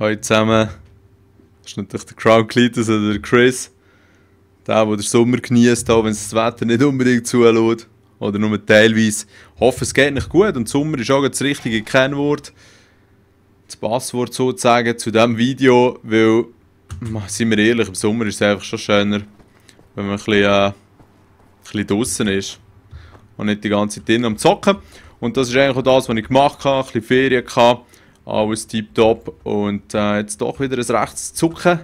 Heute zusammen. Das ist natürlich der Crown Cletus oder der Chris. Der den Sommer genießt, auch wenn es das Wetter nicht unbedingt zulässt. Oder nur teilweise. Ich hoffe, es geht nicht gut und Sommer ist auch das richtige Kennwort. Das Passwort sozusagen zu diesem Video, weil, seien wir ehrlich, im Sommer ist es einfach schon schöner, wenn man ein bisschen draussen ist. Und nicht die ganze Zeit drin am Zocken. Und das ist eigentlich auch das, was ich gemacht habe. Ein bisschen Ferien gehabt. Alles tiptop. Und jetzt doch wieder ein rechtes Zucken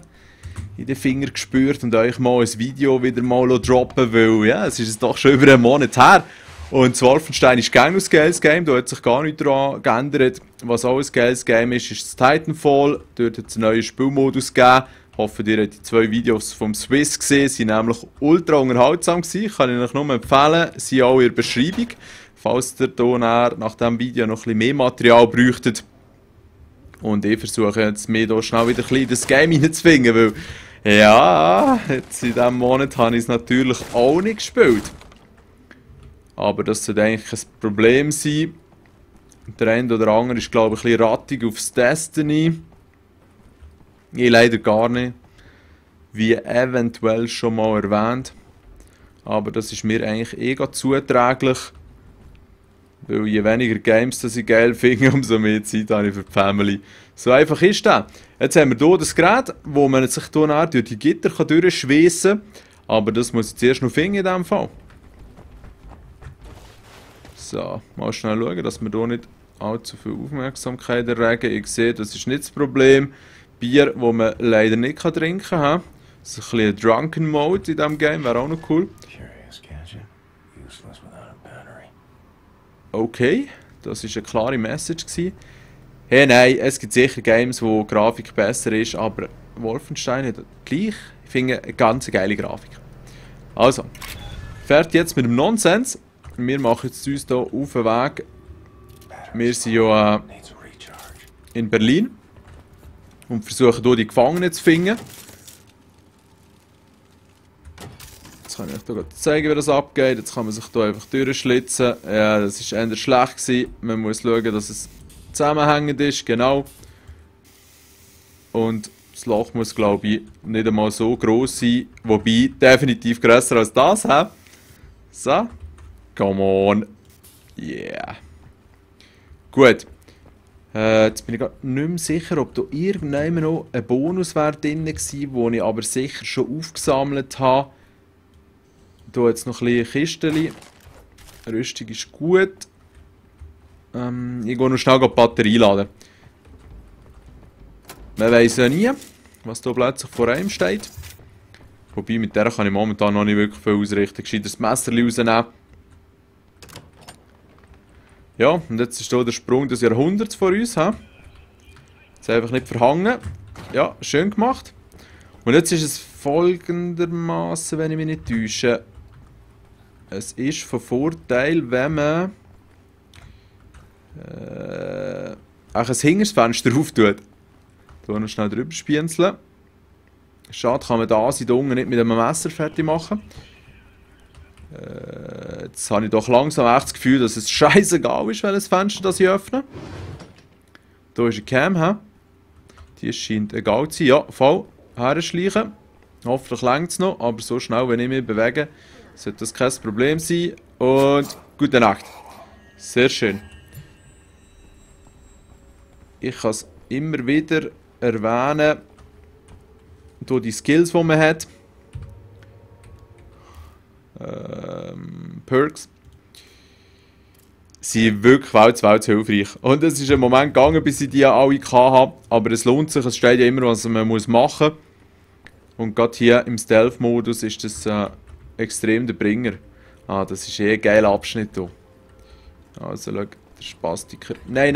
in den Finger gespürt und euch mal ein Video wieder mal droppen, weil ja, es ist jetzt doch schon über einen Monat her. Und das Wolfenstein ist gerne ein geiles Game, da hat sich gar nichts daran geändert. Was auch ein geiles Game ist, ist das Titanfall. Dort hat es einen neuen Spielmodus gegeben. Ich hoffe, ihr habt die 2 Videos vom Swiss gesehen, sie waren nämlich ultra unterhaltsam gewesen. Kann ich euch nur empfehlen, sie auch in der Beschreibung. Falls ihr hier nach diesem Video noch ein bisschen mehr Material bräuchtet. Und ich versuche jetzt mir hier schnell wieder ein bisschen in das Game hineinzufingen, weil ja, jetzt in diesem Monat habe ich es natürlich auch nicht gespielt. Aber das sollte eigentlich kein Problem sein. Der eine oder andere ist, glaube ich, ein bisschen rattig aufs Destiny. Ich leider gar nicht. Wie eventuell schon mal erwähnt. Aber das ist mir eigentlich eh zuträglich. Weil je weniger Games das ich geil finde, umso mehr Zeit habe ich für die Family. So einfach ist das. Jetzt haben wir hier das Gerät, wo man sich hier durch die Gitter durchschweissen kann. Aber das muss ich zuerst noch finden in diesem Fall. So, mal schnell schauen, dass wir hier nicht allzu viel Aufmerksamkeit erregen. Ich sehe, das ist nicht das Problem. Bier, das man leider nicht trinken kann. Das ist ein bisschen ein Drunken Mode in diesem Game, wäre auch noch cool. Okay, das war eine klare Message gewesen. Hey, nein, es gibt sicher Games, wo die Grafik besser ist, aber Wolfenstein hat gleich, ich finde, eine ganz geile Grafik. Also, fertig jetzt mit dem Nonsens. Wir machen jetzt uns hier auf den Weg. Wir sind ja in Berlin und versuchen hier die Gefangenen zu finden. Jetzt kann ich euch hier zeigen, wie das abgeht. Jetzt kann man sich hier einfach durchschlitzen. Ja, das war eher schlecht gewesen. Man muss schauen, dass es zusammenhängend ist, genau. Und das Loch muss, glaube ich, nicht einmal so gross sein. Wobei, definitiv grösser als das. He? So. Come on. Yeah. Gut. Jetzt bin ich nicht mehr sicher, ob da irgendwann noch ein Bonuswert drin war, den ich aber sicher schon aufgesammelt habe. Hier jetzt noch ein bisschen Kisten. Rüstung ist gut. Ich gehe noch schnell die Batterie laden. Man weiss ja nie, was hier plötzlich vor einem steht. Wobei, mit der kann ich momentan noch nicht wirklich viel ausrichten. Gescheiter das Messer rausnehmen. Ja, und jetzt ist hier der Sprung des Jahrhunderts vor uns. Jetzt einfach nicht verhangen. Ja, schön gemacht. Und jetzt ist es folgendermaßen, wenn ich mich nicht täusche. Es ist von Vorteil, wenn man ein Hintersfenster auftut. Hier noch schnell drüber spienzeln. Schade, kann man das hier unten nicht mit einem Messer fertig machen. Jetzt habe ich doch langsam echt das Gefühl, dass es scheißegal ist, welches Fenster das ich öffne. Hier ist eine Cam. Die scheint egal zu sein. Ja, voll herschleichen. Hoffentlich reicht es noch, aber so schnell, wenn ich mich bewege, sollte das kein Problem sein. Und gute Nacht. Sehr schön. Ich kann es immer wieder erwähnen, durch die Skills, die man hat. Perks. Sind wirklich weltweit hilfreich. Und es ist ein Moment gegangen, bis ich die alle hatte. Aber es lohnt sich, es steht ja immer, was man machen muss. Und gerade hier im Stealth-Modus ist das extrem der Bringer. Ah, das ist eh ein geiler Abschnitt hier. Also, schau, der Spastiker. Nein.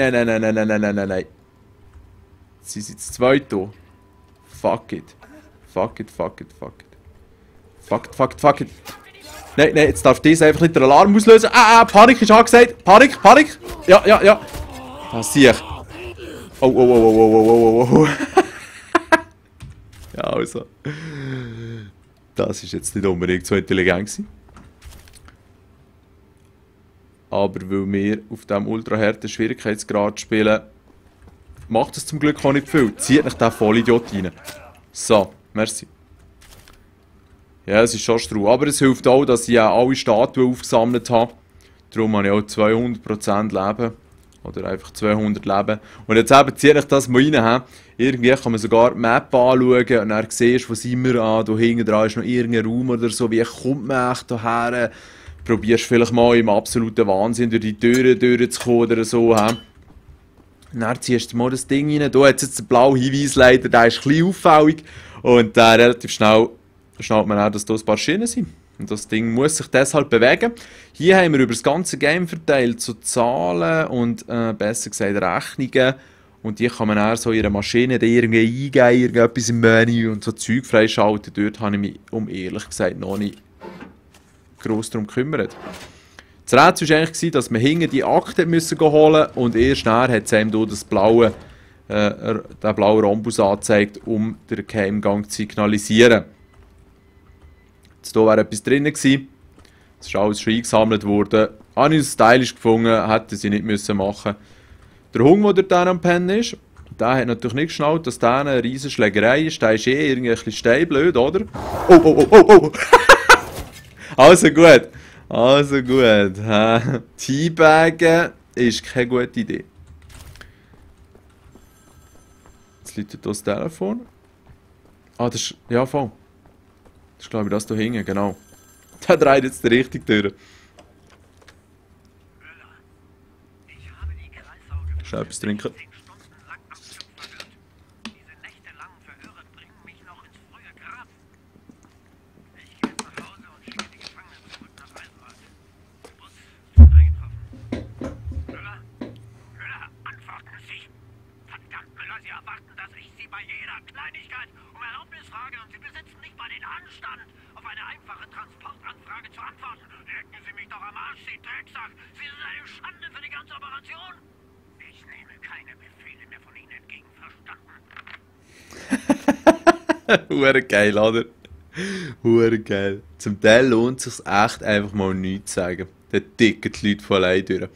Sie sind zu zweit hier. Fuck it. Fuck it. Nein, jetzt darf dies einfach nicht den Alarm auslösen. Panik ist angesagt. Panik. Ja. Das sehe ich. Oh. Ja, also. Das ist jetzt nicht unbedingt so intelligent gewesen. Aber weil wir auf diesem ultra harten Schwierigkeitsgrad spielen, macht das zum Glück auch nicht viel. Zieht nicht den Vollidiot rein. So, merci. Ja, es ist schon Strau. Aber es hilft auch, dass ich alle Statuen aufgesammelt habe. Darum habe ich auch 200% Leben. Oder einfach 200 Leben. Und jetzt eben ziehe ich das mal rein. Irgendwie kann man sogar die Map anschauen und dann siehst du, wo sind wir an. Da hinten dran ist noch irgendein Raum oder so. Wie kommt man echt hierher? Probierst vielleicht mal im absoluten Wahnsinn durch die Türen durchzukommen oder so. Und dann ziehst du mal das Ding rein. Da hat es jetzt den blauen Hinweis leider, der ist ein bisschen auffällig. Und relativ schnell schnallt man auch, dass da ein paar Schienen sind. Und das Ding muss sich deshalb bewegen. Hier haben wir über das ganze Game verteilt so Zahlen und besser gesagt Rechnungen. Und die kann man auch so in ihre Maschine irgendwie eingeben, irgendetwas im Menü und so Zeug freischalten. Dort habe ich mich, um ehrlich gesagt, noch nicht gross darum gekümmert. Das Rätsel war eigentlich, dass man hinten die Akte holen musste und erst nachher hat es einem hier das blaue, den blauen Rhombus angezeigt, um den Geheimgang zu signalisieren. Jetzt hier wäre etwas drin gewesen. Es ist alles schon eingesammelt worden. Habe ich es stylisch gefunden, hätte sie nicht müssen machen. Der Hund, der dort am Pennen ist, der hat natürlich nicht geschnallt, dass der eine riesige Schlägerei ist. Der ist irgendwie ein bisschen steinblöd, oder? Oh, oh, oh, oh, oh! Also gut. Also gut. Teabaggen ist keine gute Idee. Jetzt läutet hier das Telefon. Ah, das ist... Ja, voll. Das ist, glaube ich, das hier hinten, genau. Der dreht jetzt richtig durch. Schnell etwas trinken. Hure geil, oder? Hure geil. Zum Teil lohnt es sich echt einfach mal nichts zu sagen. Dann ticken die Leute von allein durch.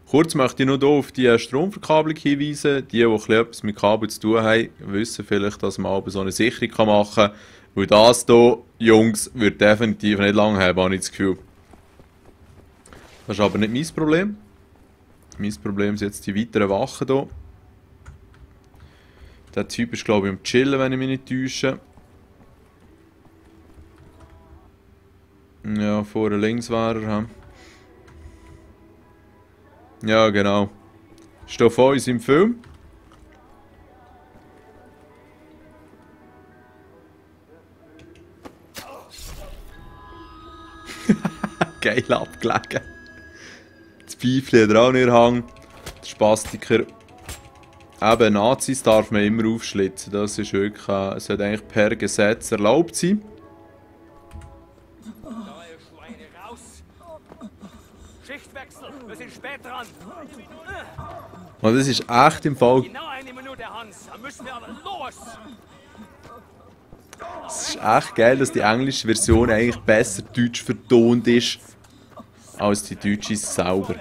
Kurz möchte ich noch hier auf die Stromverkabelung hinweisen. Die etwas mit Kabel zu tun haben, wissen vielleicht, dass man aber so eine Sicherung machen kann. Weil das hier, Jungs, wird definitiv nicht lange haben, habe ich das Gefühl. Das ist aber nicht mein Problem. Mein Problem sind jetzt die weiteren Wachen hier. Der Typ ist, glaube ich, am Chillen, wenn ich mich nicht täusche. Ja, vorne links war er. Ja, genau. Steht vor uns im Film. Geil abgelegen. Das Pfeifchen hat er auch nicht Hang. Der Spastiker. Eben, Nazis darf man immer aufschlitzen. Das ist wirklich, es sollte eigentlich per Gesetz erlaubt sein. Neue Schweine raus! Schichtwechsel, wir sind spät dran. Und das ist echt im Fall. Genau eine Minute, Hans, dann müssen wir aber los! Es ist echt geil, dass die englische Version eigentlich besser deutsch vertont ist als die deutsche selber.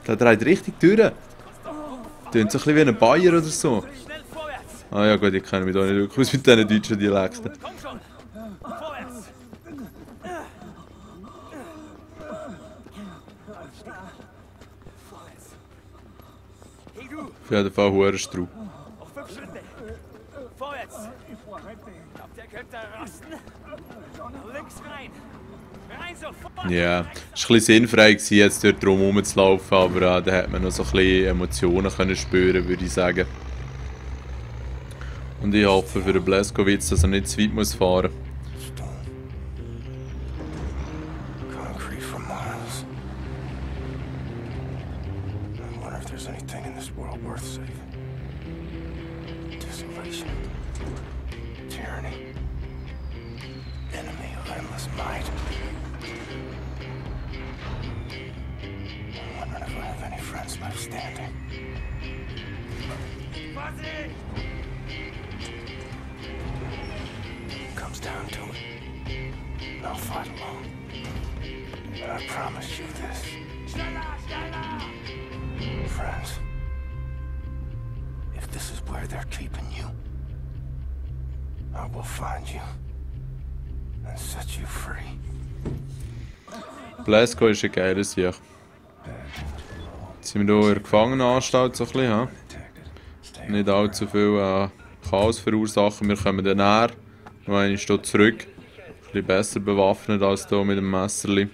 Der dreht richtig durch. Tönt so ein bisschen wie ein Bayer oder so. Ah ja gut, ich kenne mich da nicht wirklich aus mit diesen deutschen Dialekten. Auf jeden Fall hoher Strau. Auf 5 Schritte. Vorwärts. Ich glaube, der könnte rasten. Links rein. Rein sofort. Ja, es war ein bisschen sinnfrei, jetzt dort drum rumzulaufen, aber da hat man noch so ein bisschen Emotionen können spüren, würde ich sagen. Und ich hoffe für den Blazkowicz, dass er nicht zu weit muss fahren muss. Down to it. I'll fight alone. But I promise you this. Friends, if this is where they're keeping you, I will find you and set you free. Blasco ist ein geiles Sieg. Jetzt sind wir hier in der Gefangenenanstalt so ein bisschen, ja? Nicht allzu viel Chaos verursachen. Wir kommen dann näher. Noch einmal hier zurück. Ein bisschen besser bewaffnet als hier mit dem Messerli.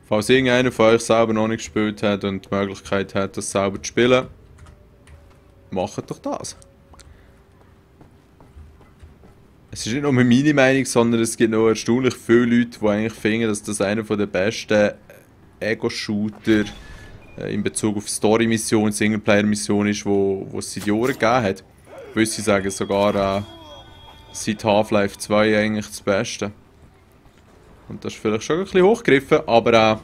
Falls irgendeiner von euch selber noch nicht gespielt hat und die Möglichkeit hat, das selber zu spielen, macht doch das. Es ist nicht nur meine Meinung, sondern es gibt noch erstaunlich viele Leute, die eigentlich finden, dass das einer der besten Ego-Shooter in Bezug auf Story-Mission, Singleplayer-Mission ist, wo es seit Jahren gegeben hat. Gewisse sagen sogar seit Half-Life 2 eigentlich das Beste. Und das ist vielleicht schon ein bisschen hochgegriffen, aber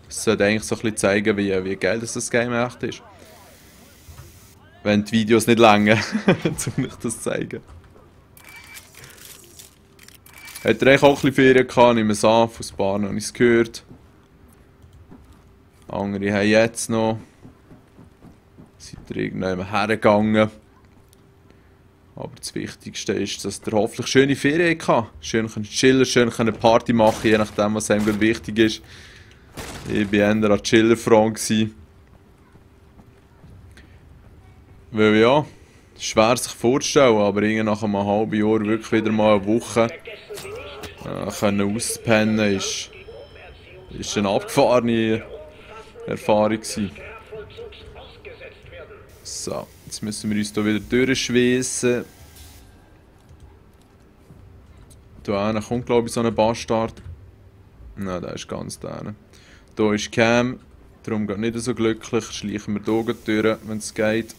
es sollte eigentlich so ein bisschen zeigen, wie geil das Game echt ist. Wenn die Videos nicht länger, um euch das zu zeigen. Hat er eigentlich auch ein bisschen Ferien gehabt, nehme es an, von ein paar habe ich es gehört. Andere haben jetzt noch. Sind irgendwann hergegangen. Aber das Wichtigste ist, dass er hoffentlich schöne Ferien hatte. Schön chillen, schön Party machen, je nachdem, was einem wichtig ist. Ich war eher an Chiller-Front. Weil ja, schwer sich vorzustellen, aber nach einem halben Jahr wirklich wieder mal eine Woche können auspennen ist eine abgefahrene Erfahrung gewesen. So, jetzt müssen wir uns hier wieder durchschweissen. Da kommt glaube ich so ein Bastard. Nein, der ist ganz da. Hier ist Cam, darum geht nicht so glücklich. Schleichen wir hier durch, wenn es geht.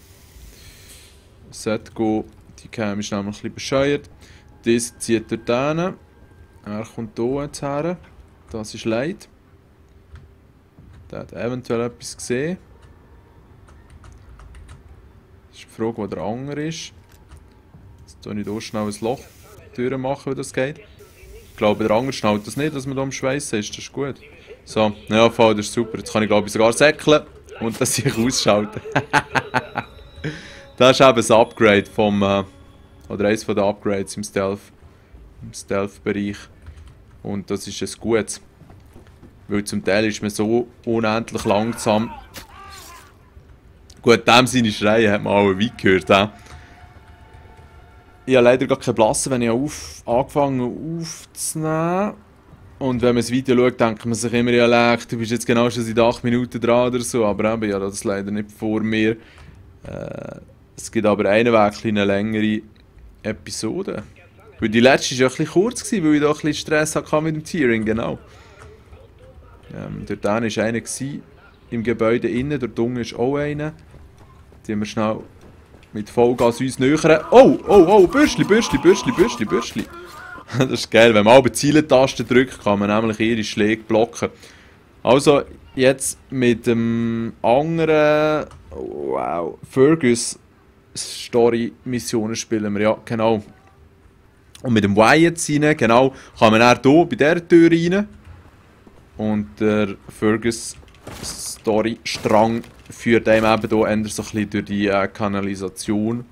Sollte gehen. Die Cam ist nämlich ein bisschen bescheuert. Das zieht dort hin. Er kommt hier jetzt her. Das ist leid. Der hat eventuell etwas gesehen. Das ist die Frage, wo der andere ist. Jetzt tue ich hier schnell ein Loch durchmachen, wie das geht. Ich glaube, der andere schnallt das nicht, dass man hier am Schweissen ist. Das ist gut. So, ja, das ist super. Jetzt kann ich glaube ich sogar säckeln und das sich ausschalten. Das ist eben das Upgrade vom, oder eines der Upgrades im Stealth-Bereich. Und das ist ein gutes. Weil zum Teil ist man so unendlich langsam. Gut, dem seine Schreie hat man auch weit gehört. Ich habe leider gar keine Blasse, wenn ich angefangen aufzunehmen. Und wenn man das Video schaut, denkt man sich immer, ja leck, du bist jetzt genau schon seit 8 Minuten dran oder so. Aber eben, ja, das ist leider nicht vor mir. Es gibt aber einen Weg, eine längere Episode. Weil die letzte war ja ein bisschen kurz, weil ich da ein bisschen Stress hatte mit dem Tearing, genau. Dort war einer im Gebäude innen, dort unten ist auch einer. Die haben wir schnell mit Vollgas uns nähern. Oh, Bürschli. Das ist geil, wenn man aber die Zielentaste drückt, kann man nämlich ihre Schläge blocken. Also, jetzt mit dem anderen, wow, Fergus Story-Missionen spielen wir, ja, genau. Und mit dem Wyatt rein, genau, kann man dann hier bei dieser Tür rein. Und der Fergus Story-Strang führt einem eben hier eher so ein bisschen durch die Kanalisation.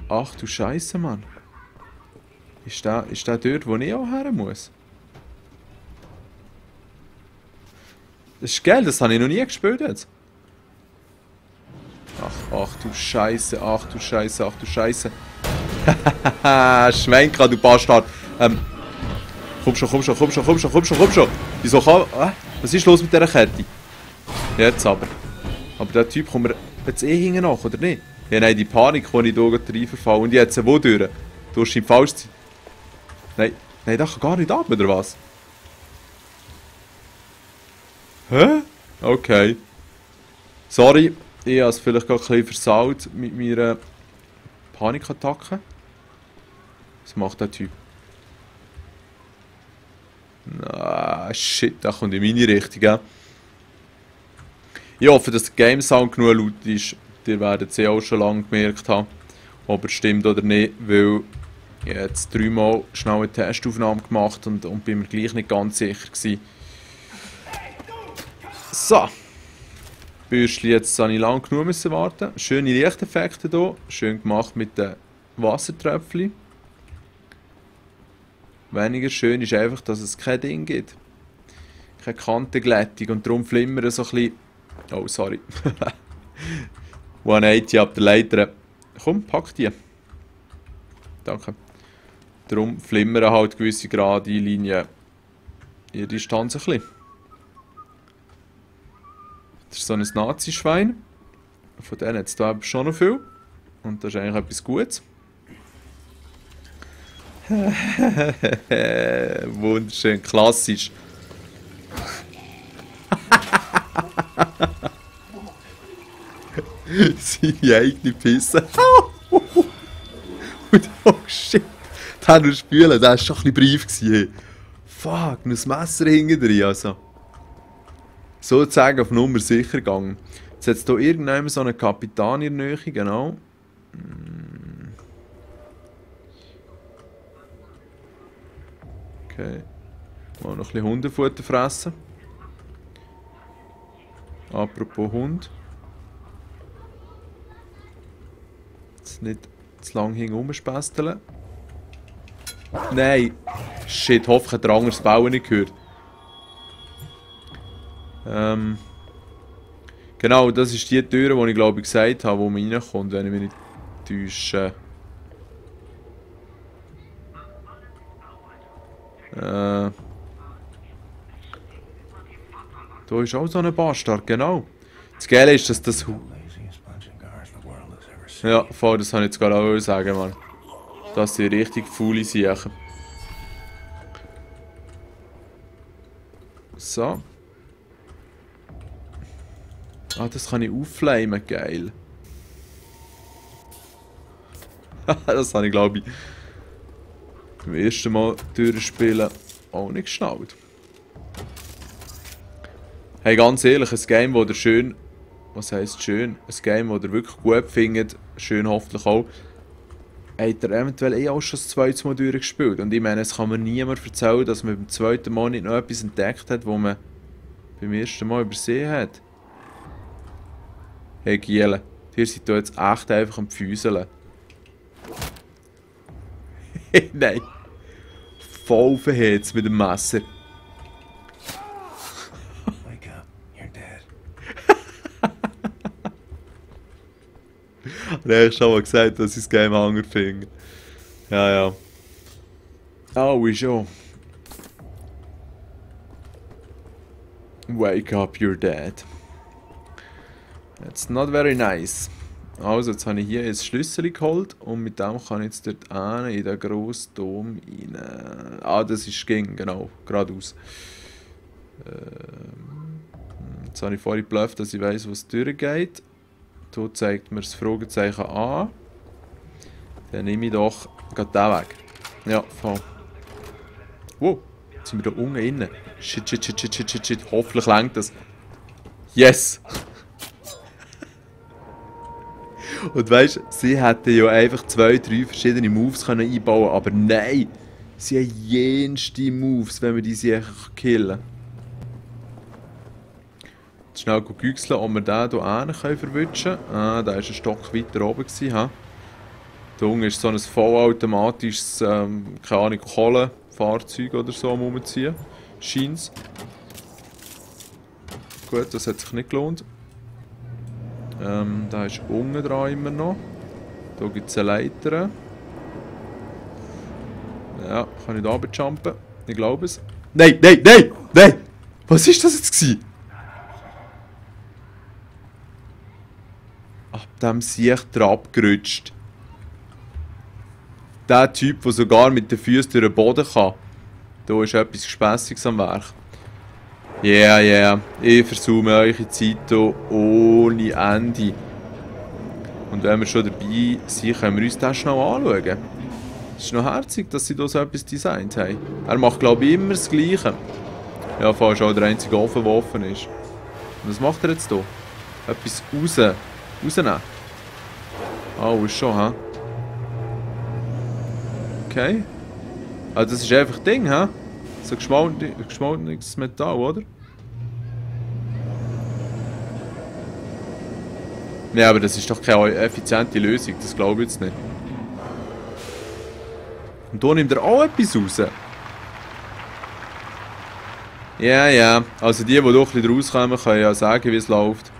Ach du Scheiße, Mann. Ist der dort, wo ich auch her muss? Das ist geil, das habe ich noch nie gespielt jetzt. Ach du Scheiße. Schwenka, du Bastard. Komm schon. Wieso kann... was ist los mit dieser Kette? Jetzt aber. Aber der Typ kommt mir jetzt hinten nach, oder nicht? Ja, nein, die Panik, die ich hier reinverfalle. Und jetzt, wo durch? Du scheint falsch zu sein. Nein, das kann gar nicht atmen, oder was? Hä? Okay. Sorry, ich habe es vielleicht gerade ein bisschen versaut mit meiner Panikattacke. Was macht der Typ? Shit, der kommt in meine Richtung, ja. Ich hoffe, dass der Game Sound genug laut ist. Ihr werdet es auch schon lange gemerkt haben, ob es stimmt oder nicht, weil ich jetzt 3-mal schnell eine Testaufnahme gemacht und bin mir gleich nicht ganz sicher gewesen. So. Bürstchen, jetzt habe ich lange genug müssen warten. Schöne Lichteffekte hier, schön gemacht mit den Wassertröpfchen. Weniger schön ist einfach, dass es kein Ding gibt. Keine Kantenglättung und darum flimmern so ein bisschen... Oh, sorry. 180 ab der Leiter. Komm, pack die. Danke. Darum flimmern halt gewisse gerade Linien in der Distanz ein bisschen. Das ist so ein Nazi-Schwein. Von denen hat es da schon noch viel. Und das ist eigentlich etwas Gutes. Wunderschön, klassisch. Seine eigene Pisse. Und oh shit. Der nur spülen, der war schon ein bisschen brief. Fuck, noch ein Messer hinten drin. Also. Sozusagen auf Nummer sicher gegangen. Jetzt hat es hier irgendwann so einen Kapitän in der Nähe, genau. Okay. Mal noch ein bisschen Hundefutter fressen. Apropos Hund. Jetzt nicht zu lange hinten rumspästeln. Nein! Shit, hoffe ich habe den anderes Bauen nicht gehört. Genau, das ist die Tür, die ich glaube ich gesagt habe, wo man reinkommt, wenn ich mich nicht täusche. Da ist auch so ein Bastard, genau. Das Geile ist, dass das... Ja, voll, das habe ich jetzt gerade auch sagen, Mann. Dass die richtig faule Siechen. So. Ah, das kann ich aufflamen, geil. Das habe ich, glaube ich, beim ersten Mal durchspielen auch nicht geschnallt. Hey, ganz ehrlich, ein Game, das ihr schön... Was heisst schön? Ein Game, das ihr wirklich gut findet, schön hoffentlich auch, habt ihr eventuell auch schon das zweite Mal durchgespielt. Und ich meine, es kann mir niemand erzählen, dass man beim zweiten Mal nicht noch etwas entdeckt hat, was man beim ersten Mal übersehen hat. Hey Giele, ihr seid hier jetzt echt einfach am Füßeln. Nein. Voll verhetzt mit dem Messer. Wake up, you're dead. Ich habe schon mal gesagt, dass ich das Game Hanger finde. Ja, ja. Oh, wie schon. Wake up, you're dead. It's not very nice. Also, jetzt habe ich hier ein Schlüssel geholt und mit dem kann ich jetzt dort rein in den grossen Dom rein. Ah, das ist ging, genau, geradeaus. Jetzt habe ich vorhin geblufft, dass ich weiss, wo es durchgeht. Hier zeigt mir das Fragezeichen an. Dann nehme ich doch gerade den Weg. Ja, voll. Wow, jetzt sind wir da unten innen. Shit, shit, shit, shit, shit, shit, shit. Hoffentlich lenkt das. Yes! Und weißt du, sie hätten ja einfach 2, 3 verschiedene Moves können einbauen können, aber nein! Sie haben jenste Moves, wenn wir diese einfach killen. Jetzt schnell güchseln, ob wir den hier verwutschen können. Ah, der war ein Stock weiter oben. Ha? Da unten ist so ein vollautomatisches, keine Ahnung, Kohlefahrzeug oder so am Rumziehen. Scheint's. Gut, das hat sich nicht gelohnt. Da ist unten dran immer noch. Da gibt es eine Leiter. Ja, kann ich da runterjumpen? Ich glaube es. Nein, nein, nein, nein! Was ist das jetzt gewesen? Ab dem Sieg abgerutscht. Der Typ, der sogar mit den Füßen durch den Boden kann. Da ist etwas Gespässiges am Werk. Yeah, yeah. Ich versuche eure Zeit hier ohne Ende. Und wenn wir schon dabei sind, können wir uns das schnell anschauen. Es ist noch herzig, dass sie hier so etwas designt haben. Er macht, glaube ich, immer das Gleiche. Ja, fast auch der einzige Ofen, der offen ist. Und was macht er jetzt hier? Etwas rausnehmen. Oh, ist schon, hä? Okay. Also das ist einfach Ding, hä? So geschmolzenes Metall, oder? Ja, aber das ist doch keine effiziente Lösung, das glaube ich jetzt nicht. Und da nimmt er auch etwas raus. Ja, ja. Also die doch ein bisschen rauskommen, können ja sagen, wie es läuft.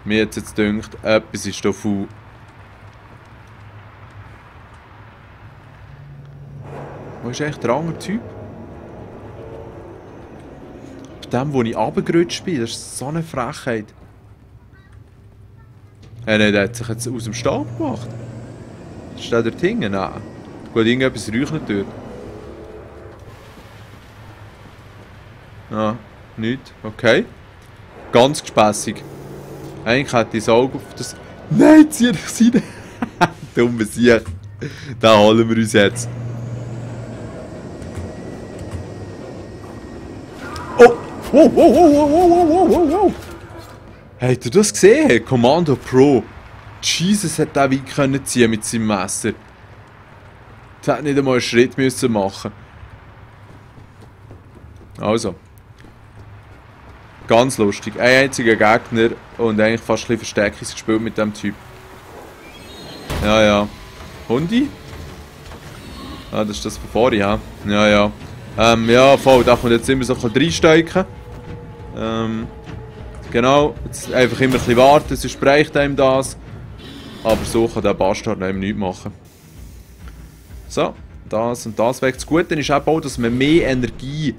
Mir hat jetzt gedacht, etwas ist da faul. Wo ist eigentlich der andere Typ? Bei dem, wo ich runtergerutscht bin, das ist so eine Frechheit. Nein, der hat sich jetzt aus dem Staub gemacht. Steht dort hinten? Nein. Gut, irgendetwas räucht nicht dort. Ah, nichts. Okay. Ganz gespässig. Eigentlich hätte ich das Auge auf das... Nein, zieh dich rein! Dumme Sieg. Den holen wir uns jetzt. Oh! Wow, wow, wow, wow, wow, wow, wow, wow! Habt ihr das gesehen? Commando Pro. Jesus hat der weit können ziehen mit seinem Messer. Der hätte nicht einmal einen Schritt müssen machen. Also. Ganz lustig. Ein einziger Gegner und eigentlich fast ein bisschen Versteckis gespielt mit dem Typ. Ja, ja. Hundi? Ah, das ist das von vorhin, ja. Ja, ja. Ja, voll. Da kommt jetzt immer so ein bisschen reinsteigen. Genau. Jetzt einfach immer ein bisschen warten, sonst spricht einem das. Aber so kann der Bastard einem nichts machen. So. Das und das weg. Das Gute ist auch, dass man mehr Energie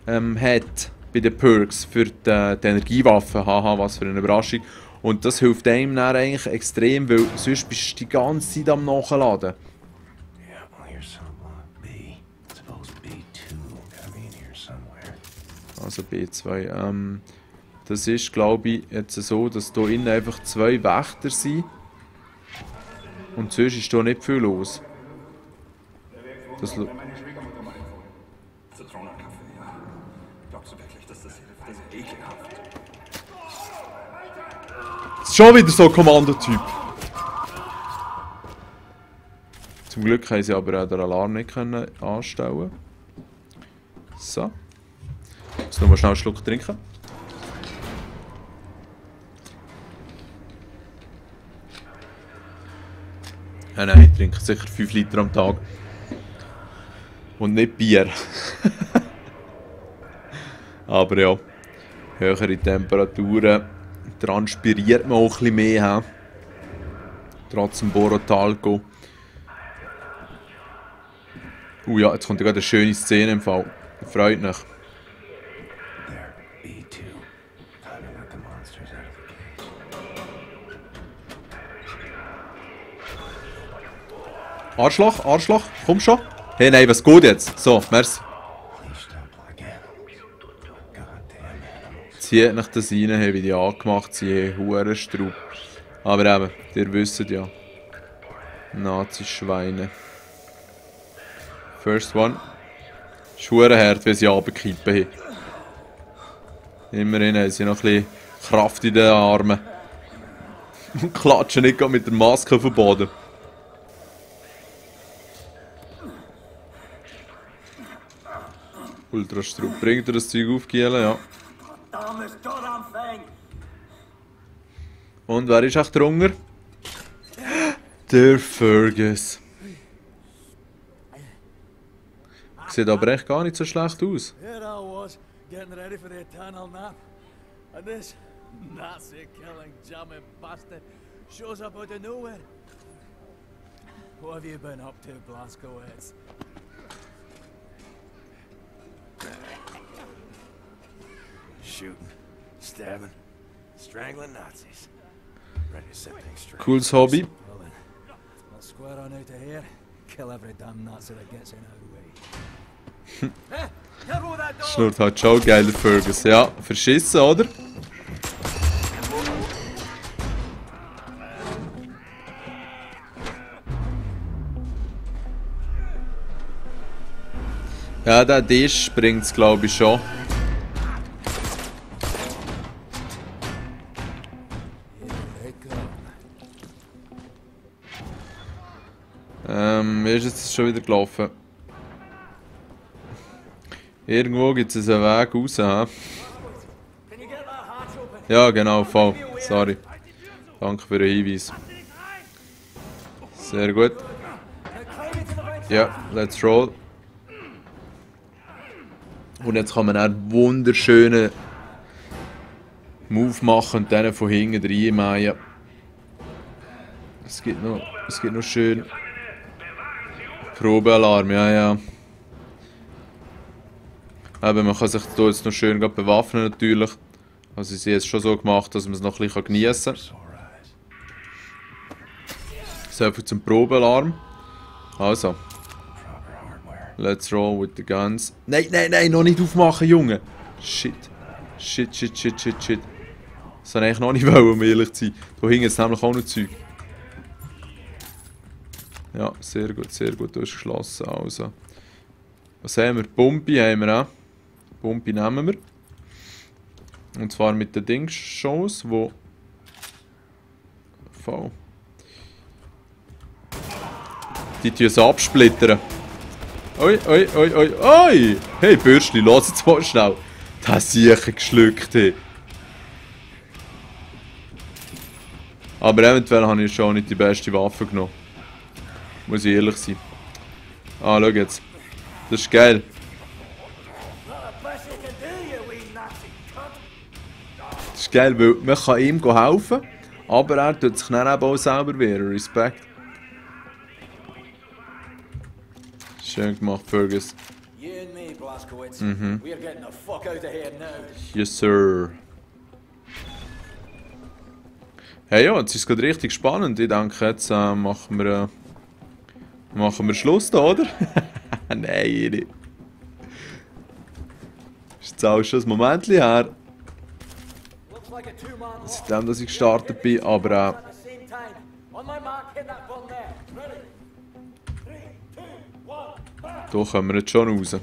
hat. Bei den Perks für die Energiewaffen. Haha, was für eine Überraschung. Und das hilft einem dann eigentlich extrem, weil sonst bist du die ganze Zeit am Nachladen. Also B2. Das ist, glaube ich, jetzt so, dass hier innen einfach 2 Wächter sind. Und sonst ist hier nicht viel los. Das ist schon wieder so ein Kommandotyp. Zum Glück haben sie aber auch den Alarm nicht anstellen. So. Jetzt noch mal schnell einen Schluck trinken. Ja, nein, ich trinke sicher 5 Liter am Tag. Und nicht Bier. Aber ja, höhere Temperaturen transpiriert man auch ein bisschen mehr. Trotz dem Borotalco. Ja, jetzt kommt ja gerade eine schöne Szene im Fall. Freut mich. Arschloch, Arschloch, komm schon. Hey, nein, was geht jetzt? So, merci. Zieht nicht das rein, habe ich die angemacht, sie haben Hurenstraub. Aber eben, ihr wisst ja. Nazi-Schweine. First one. Ist hurenhart, wenn sie runterkippen haben. Immerhin haben sie noch ein bisschen Kraft in den Armen. Und klatschen nicht mit der Maske auf den Boden. Ultrastraub. Bringt er das Zeug auf, Giele? Ja. Und wer ist echt der Hunger? Der Fergus. Sieht aber echt gar nicht so schlecht aus. Here I was, getting ready for the eternal nap. And this Nazi-killing German bastard shows up out of nowhere. What have you been up to, Blazkowicz? Shooting, stabbing, strangling Nazis. Ready to set things straight. Cooles Hobby. Well then, I'll square on out of here. Kill every damn Nazi that gets in our way. Hey, careful with that door! Schnurrt halt schon, geiler Fergus. Ja, verschissen, oder? Ja, der Tisch bringt es, glaube ich, schon. Wie ist jetzt schon wieder gelaufen? Irgendwo gibt es einen Weg raus, hä? Can you get that hatch open? Ja, genau, voll. Sorry. Danke für den Hinweis. Sehr gut. Now climb into the vent. Ja, let's roll. Und jetzt kann man einen wunderschönen Move machen und dann von hinten reinmähen. Es gibt noch schön Probealarm, ja. Aber man kann sich hier jetzt noch schön bewaffnen natürlich. Also sie haben es schon so gemacht, dass man es noch ein bisschen geniessen kann. So viel zum Probealarm. Also. Let's roll with the guns. Nein, noch nicht aufmachen, Junge! Shit. Das soll eigentlich noch nicht wollen, um ehrlich zu sein. Da hingen jetzt nämlich auch noch Zeug. Ja, sehr gut, du hast geschlossen. Also. Was haben wir? Pumpi haben wir auch. Pumpi nehmen wir. Und zwar mit den Dingsshows, wo... Voll. Die tun es absplittern. Oi! Hey Bürschli, lass jetzt mal schnell. Das sicher geschluckt, hey. Aber eventuell habe ich schon nicht die beste Waffe genommen. Muss ich ehrlich sein. Ah, schau jetzt. Das ist geil. Das ist geil, weil man kann ihm helfen, aber er tut sich dann eben auch selber wehren. Respekt. Schön gemacht, Fergus. You and me, Blazkowicz. We're getting the fuck out of here now. Yes, sir. Hey ja, jetzt ist es gerade richtig spannend. Ich denke, jetzt machen wir Schluss da, oder? Nein, nicht. Ist jetzt auch schon ein Moment her, Looks like a two-man lot. seitdem dass ich gestartet bin, aber At the same time. On my mark, hit that button there. Ready? 3, 2, 1, back! da kommen wir jetzt schon raus.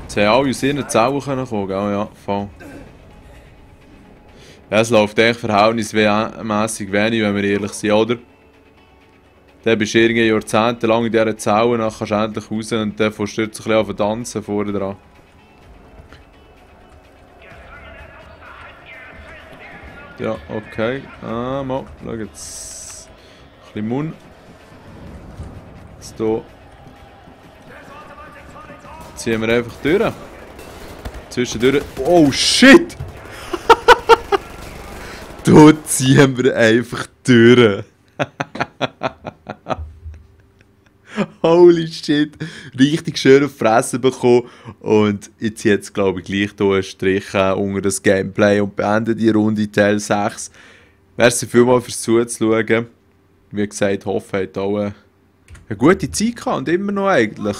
Jetzt haben alle aus ihren Zellen kommen, gell? Ja, voll. Ja, es läuft echt verhältnismäßig wenig, wenn wir ehrlich sind, oder? Dann bist du irgendwie jahrzehntelang in dieser Zelle, dann kannst du endlich raus und dann fährst du ein bisschen auf tanzen vorne dran. Ja, okay. Mal, schau jetzt. Ein bisschen Mund. Jetzt hier. Ziehen wir einfach durch. Zwischendurch. Oh shit! Da ziehen wir einfach durch. Holy shit. Richtig schön auf die Fresse bekommen. Und jetzt jetzt glaube ich gleich hier einen Strich unter das Gameplay und beende die Runde Teil 6. Merci vielmals fürs Zuzuschauen. Wie gesagt, hoffe, ihr habt auch eine gute Zeit gehabt und immer noch eigentlich.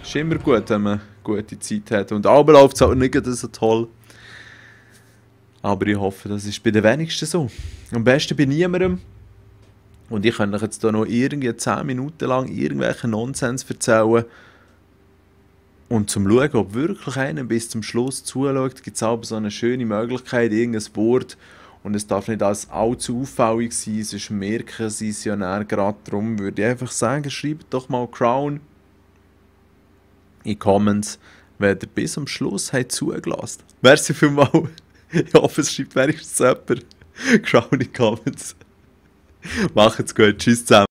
Ist immer gut, wenn man gute Zeit hat. Und aber läuft es auch nicht so toll. Aber ich hoffe, das ist bei den wenigsten so. Am besten bei niemandem. Und ich könnte euch jetzt hier noch irgendwie 10 Minuten lang irgendwelchen Nonsens erzählen. Und zum Schauen, ob wirklich einer bis zum Schluss zuschaut, gibt es aber so eine schöne Möglichkeit, irgendein Wort. Und es darf nicht als allzu auffällig sein, sonst merken sie es ja näher gerade. Darum würde ich einfach sagen, schreibt doch mal Crown in die Comments, wenn ihr bis zum Schluss habt zugelassen. Merci vielmals. Ich hoffe, es schreibt wenigstens jemand. Crown in die Comments. Macht's gut. Tschüss zusammen.